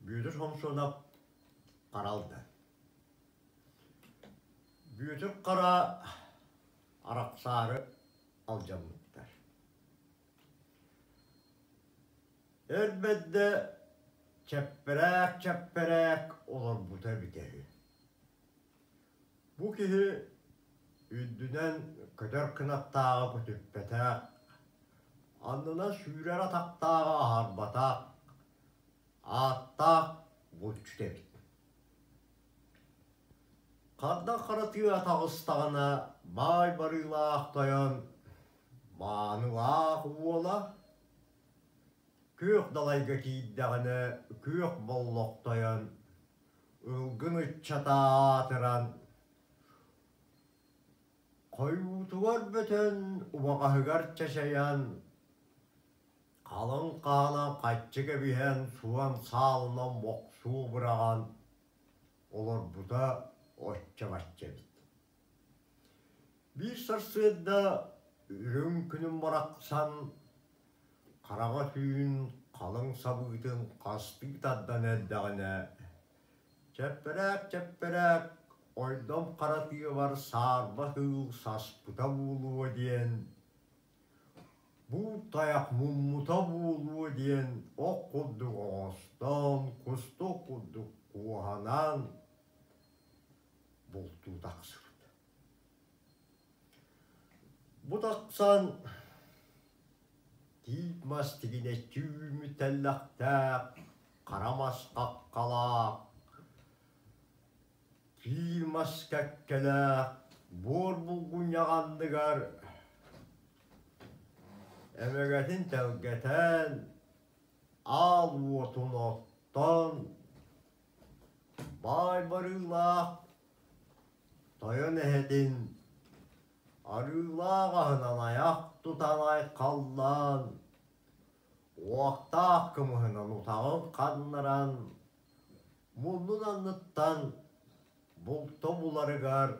Бүөтүр Сомсуонап Харалда. Бүөтүр Хара арахсаары алдьаммыттар. Эр бэрдэ чэппэрээк-чэппэрээк олорбута эбитэ үһү. Бу киһи үрдүнэн көтөр кынаттааҕы көтүппэтэх, аннынан сүүрэр атахтааҕы аһарбатах, ааттаах булчут эбит. Хардах хара тыа таҕыстаҕына баай барыылаах тойон маанылаах уола күөх далайга киирдэҕинэ күөх боллох тойон ылгын ыччата аатыран хойуутугар бөтөн убаҕаһыгар чачайан халыҥ хаанан хаччы кэбиһэн суон саалынан бохсуу быраҕан олорбута оччо-бачча эбит. Биир сарсыарда үрүҥ күнүм барахсан хараҥа түүн халыҥ сабыытын хастыы тардан эрдэҕинэ, чэппэрээк-чэппэрээк ойдом хара тыабар саарба кыыл саспыта буолуо диэн, бу тайах муммута буолуо диэн ох курдук оҥостон, кустук курдук куоһанан бултуу тахсыбыт. Бу тахсан тиит мас тигинэччи үүммүт тэллэхтээх, хара мас хаххалаах, киил мас кэккэлээх, буор булгунньах анныгар эмэгэтин тэлгэтэн, аал уотун оттон, баай барыылаах тойон эһэтин арыылаах аһынан айах тутан айхаллаан, уохтаах кымыһынан утаҕын ханнаран, муннун анныттан булта буларыгар,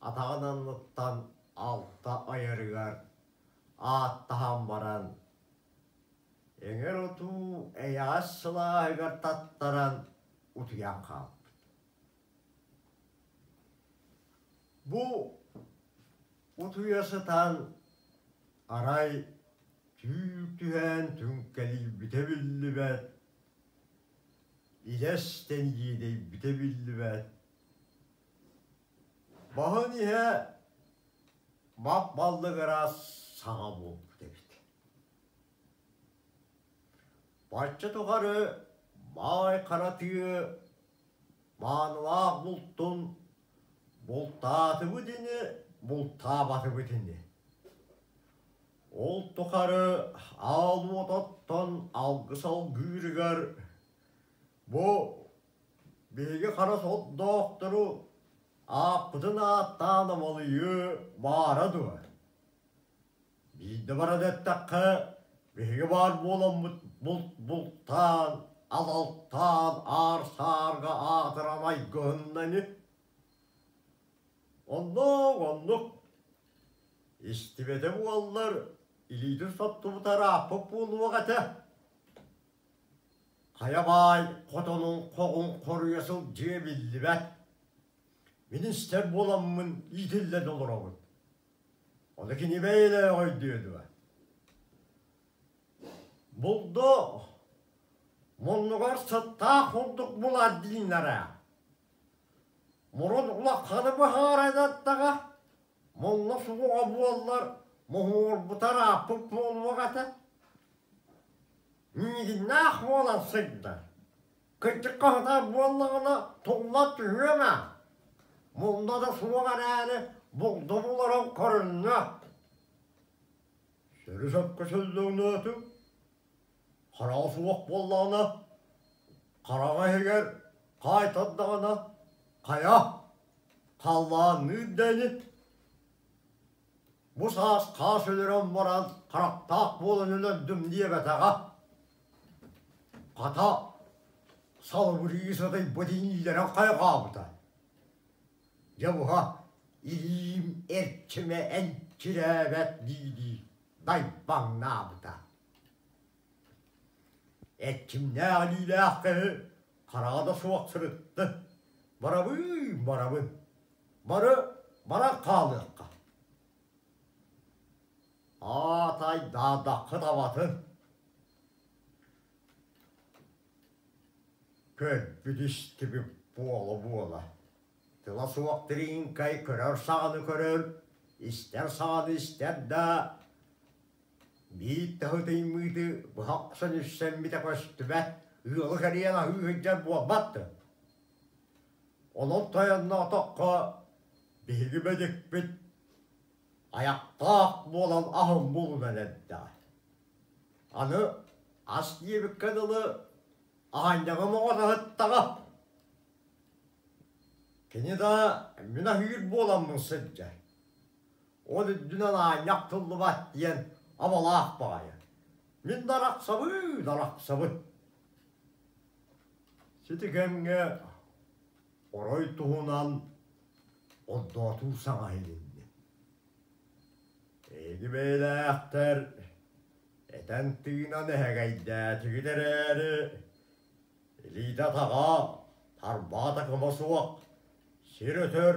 атаҕын анныттан алта айарыгар ааттаһан баран, эҥэр отуу эйэҕэс сылааһыгар таттаран утуйан хаалбыт. Бу утуйа сытан арай түүл түһээн түҥкэлийбитэ биллибэт, илэс тэниидэйбитэ биллибэт. Баһын иһэ бап-баллыгырас саҥа буолбут эбит. Бачча тухары баай хара тыа маанылаах бултун бултаатыбыт ини, бултаабатыбыт ини. Ол тухары аал уот оттон алгыс алгыырыгар бу биһиги хара сордоохтору ааппытын ааттаан амалыйыы баара дуо? Биирдэ баран эттэххэ, биһиги баар буоламмыт булт бултаан, алалтаан, аар-саарга аатыран айгыһынна ини. Оннук, оннук. Истибэтэ буоллар, илиитин соттубута ырааппыт буолуох этэ. Хайа баай хотонун хоҕун хоруйа сылдьыа биллибэт. Мин истэр буоламмын иитиллэн олоробун. Ону кини бэйэлээх өйдүө дуо? Булду муннугар сыттаах курдук булар дииллэрэ. Мурун улаханы быһаарайдаттаҕа, мунна суоҕа буоллар, муһуурбута ырааппыт буолуох этэ. Миигиннээх буолан сыгдар. Кырдьыкка сытар буоллаҕына, тулла түһүөм ээ. Мунна да суох эрээри, булду буларым көрүннэ. Сөрү сөпкө сөллөҥнөөтүм. Хараҕа суох буоллаҕына, хараҥа иһигэр хаайтардаҕына, хайа, халлаанныыр да ини. Бу саас хаас өлөрөн баран харахтаах буолан өлөрдүм диэбэтэҕэ. Хата, салыбырыы сытыйбыт иилэрин хайҕаабыта. Дьэ буһа, илиим эрчимэ энчирээбэт дии-дии дайбаҥнаабыта. Эрчимнээх илиилээх киһи. Хараҕа да суох сырытты. Барабыый, барабын. Бары баран хаалыахха. Аатай даадаххыт абатын. Көрбүт истибит буола-буола. Тыла суох тириҥкэй көрөр саҕаны көрөр, истэр саҕаны истэр да, биир таһытыймыыты быһа охсон үссэммитэ көстүбэт, ыалы кэрийэн аһыы сылдьар буолбат да. Онон тойонноотоххо биһиги бэдикпит айахтаах буолан аһын булунан эрдэҕэ. Аны ас диэбиккэ дылы аанньаҕым оҕото сыттаҕа. Кини да мин аһыыр буоламмын сылдьар. Ол үрдүнэн аанньах тыллыбат диэн абалаах баҕайы. Мин да арахсабын, арахсабын. Сити кэмҥэ орой туһунан ордоотуу саҥа иһилиннэ. Эһиги бэйэлээхтэр этэн-тыынан эһэгэйдээтигит эрээри, илиитэ-атаҕа, тарбаата кыма суох, сир өтөр,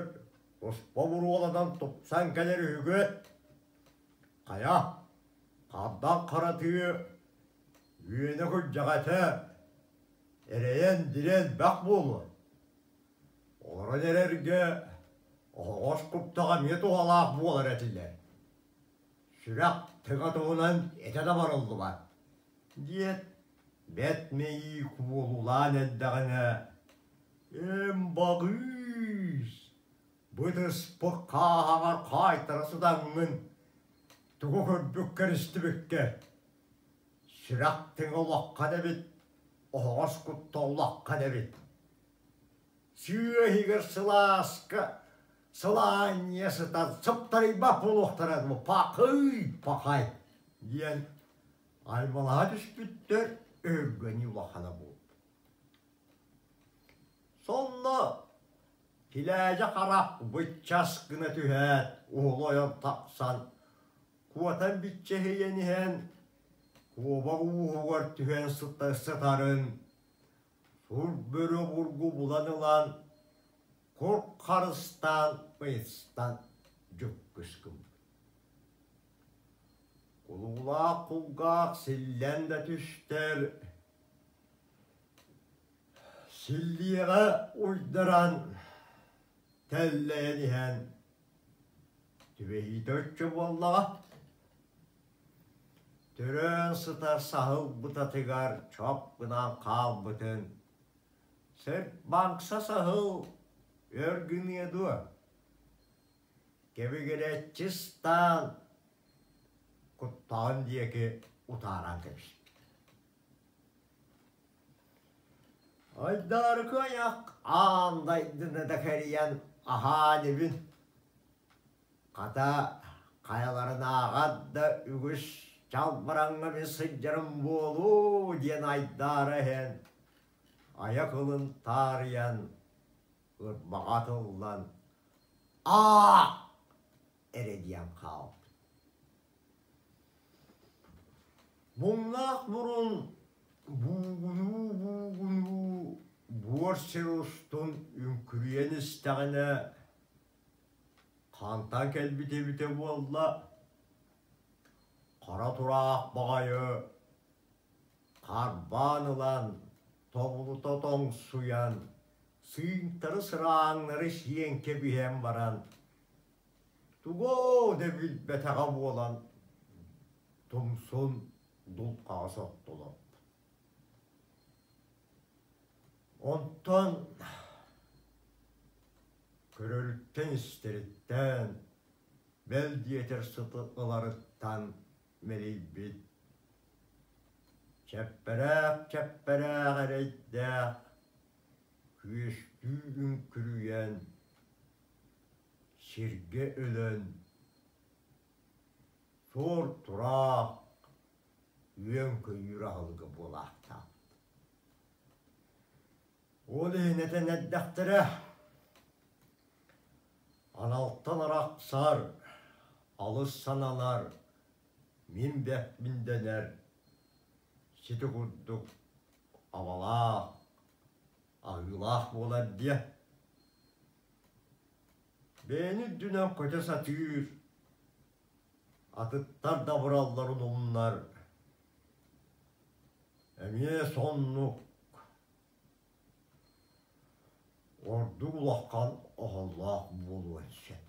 туспа буруоланан тупсан кэлэр үһүгүт. Хайа, хабдах хара тыа үөнэ күрдьэҕэтэ, эрэйэн дириэн элбэх буолуо. Олорон эрэргэ оһоҕос куттаҕа эмиэ туһалаах буолар этилэр. Сүрэх тыҥа туһунан этэ да барыллыбат, диэт, бэт мэйии куолулаан эрдэҕинэ, «Эм баҕыыс, бытыспыт хааһаҕар хаайтара сытаҥҥын, тугу көрбүккэр-истибиккэр, сүрэх тыҥа улаххан эбит, оһоҕос кутта улаххан эбит. Сыа иһигэр сылааска сылаанньыйа сытан сыптарыйбат буолуохтара дуо, пахый, пахай диэн аймалаһа түспүттэр өһүргэнии улахана буолбут. Сонно Килээдьэ харах быччас гына түһээт, уһулу ойон тахсан, куотан биччэһийэн иһэн, куобах ууһугар түһэн сытарын Сур бөрө обургу булан ылан, кур харыстаан ыйыстан дьүккүс гыммыт. Кулуулаах кулгаах силлэн да түстэр, силлиэҕэ уйдаран, тэллэйэн иһэн, түбэһиитэ оччо буоллаҕа. Төрөөн сытар саһыл бытатыгар чоп гынан хаалбытын, сырбаҥса саһыл өр гыныа дуо, кэбигирэччи ыстаан, куттаҕын диэки утааран кэбиспит. Айдаарыкы айах аан дайдыны да кэрийэн аһаан ибин Хата, хайаларынааҕар да үгүс чалбараҥҥа мин сылдьарым буолуо диэн айдаара иһэн, айах ылын таарыйан, ырбаҕа тыллан, «Аа!» эрэ диэн хаалбыт. Муҥнаах мурун буугунуу-буугунуу буор сир устун үҥкүрүйэн истэҕинэ, Хантан кэлбит эбитэ буолла, хара тураах баҕайы харбаан ылан, тобулута тоҥсуйан, сыыҥтары-сырааҥнары сиэн кэбиһэн баран, тугу да билбэтэҕэ буолан, тумсун дулҕаҕа соттулар. Онтон көрөрүттэн-истэриттэн, бэл диэтэр сыты ыларыттан мэлийбит, чэппэрээх-чэппэрээх эрэйдээх, күөстүү үҥкүрүйэн, сиргэ өлөн, суор-тураах, үөн-көйүүр аһылыга буолаахтаабыт. Ол иһин этэн эрдэхтэрэ, аналтан арахсар, алыс сананар, мин бэппин дэнэр, сити курдук абалаах, аһыылаах буолар диэ. Бэйэни үрдүнэн көтө сатыыр, атыттар да абыралларын умнар. Эмиэ соннук ордук улахан оһоллоох буолуон сөп.